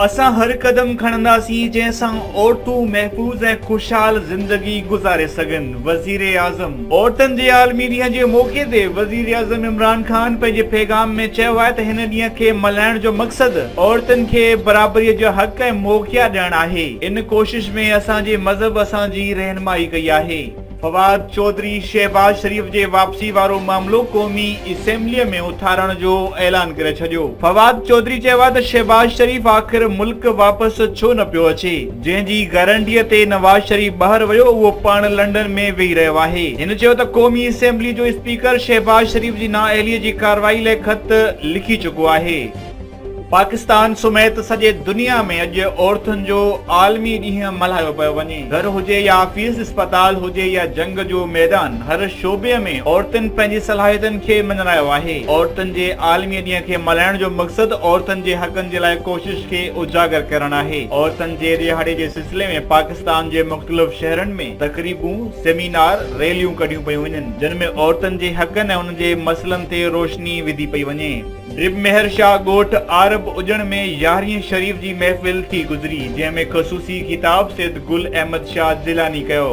اسان هر قدم کڻنداسين جنهن سان عورتون محفوظ ۽ خوشحال زندگي گذاري سگهن، وزيراعظم. عورتن جي عالمي ڏينهن جي موقعي تي وزيراعظم عمران خان پنهنجي پيغام ۾ چيو آهي ته هن ڏينهن کي ملهائڻ جو مقصد عورتن کي برابري جا حق ۽ موقعا ڏيڻ آهي، ان ڪوشش ۾ اسان جي مذهب اسان جي رهنمائي ڪئي آهي. فواد چوڌري شهباز شريف جي واپسي وارو معاملو قومي اسيمبليء ۾ اٿارڻ جو اعلان ڪري ڇڏيو. فواد چوڌري چيو آهي ته شهباز شريف آخر ملڪ واپس ڇو نه پيو اچي، جنهن جي گارنٽيء تي نواز شريف ٻاهر ويو اهو پاڻ لنڊن ۾ ويهي رهيو آهي. هن چيو ته قومي اسيمبلي جو اسپيڪر شهباز شريف جي نااهليء جي ڪارروائي لاء خط لکي چڪو آهي. پاڪستان سميت سڄي دنيا ۾ اڄ عورتن جو عالمي ڏينهن ملهايو پيو وڃي. گهر هجي يا آفيس، اسپتال هجي يا جنگ جو ميدان، هر شعبي ۾ عورتن پنهنجي صلاحيتن کي مڃرايو آهي. عورتن جي عالمي ڏينهن کي ملهائڻ جو مقصد عورتن جي حقن جي لاء ڪوشش کي اجاگر ڪرڻ آهي. عورتن جي ڏهاڙي جي سلسلي ۾ پاڪستان جي مختلف شهرن ۾ تقريبون، سيمينار، ريليون ڪڍيون پيون وڃن، جن ۾ عورتن جي حقن ۽ انهن جي مسئلن تي روشني وڌي پئي وڃي. ڊرب مهر شاهه ڳوٺ عارب اڄڻ ۾ يارهين شريف جي محفل ٿي گذري، جنهن ۾ خصوصي خطاب سيد گل احمد شاهه جيلاني ڪيو.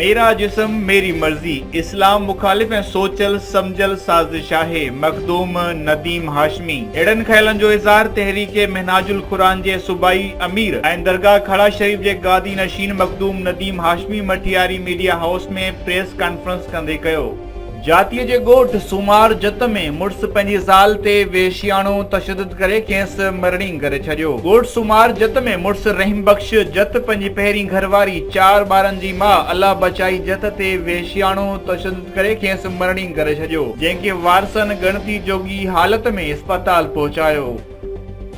ميرا جسم ميري مرضي اسلام مخالف ۽ سوچيل سمجهيل سازش آهي، مخدوم نديم هاشمي. اهڙن خيالن جو اظهار تحريڪ منهاج القرآن جي صوبائي امير ۽ درگاهه کاڙا شريف جي گادي نشين Makhdoom Nadeem Hashmi Matiari media house ۾ press conference ڪندي ڪيو. جاتيء جي ڳوٺ سومار جت ۾ مڙس پنهنجي زال تي وحشياڻو تشدد ڪري کيس مرڻينگ ڪري ڇڏيو. ڳوٺ سومار جت ۾ مڙس رحيم بخش جت پنهنجي پهرين گهرواري، چار ٻارن جي ماء الله بچائي جت تي وحشياڻو تشدد ڪري کيس مرڻينگ ڪري ڇڏيو، جنهن کي وارثن ڳڻتي جوڳي حالت ۾ اسپتال پهچايو.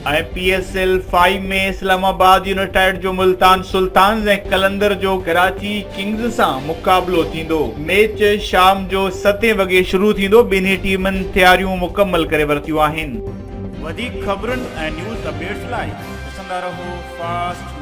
۽ P S L five ۾ Islamabad United جو ملتان سلطانز ۽ قلندر جو ڪراچي ڪنگز سان مقابلو ٿيندو. ميچ شام جو ستين وڳي شروع ٿيندو، ٻنهي ٽيمن تياريون مڪمل ڪري ورتيون آهن. وڌيڪ خبرن ۽ نيوز اپڊيٽس لاء ڏسندا رهو فاسٽ نيوز.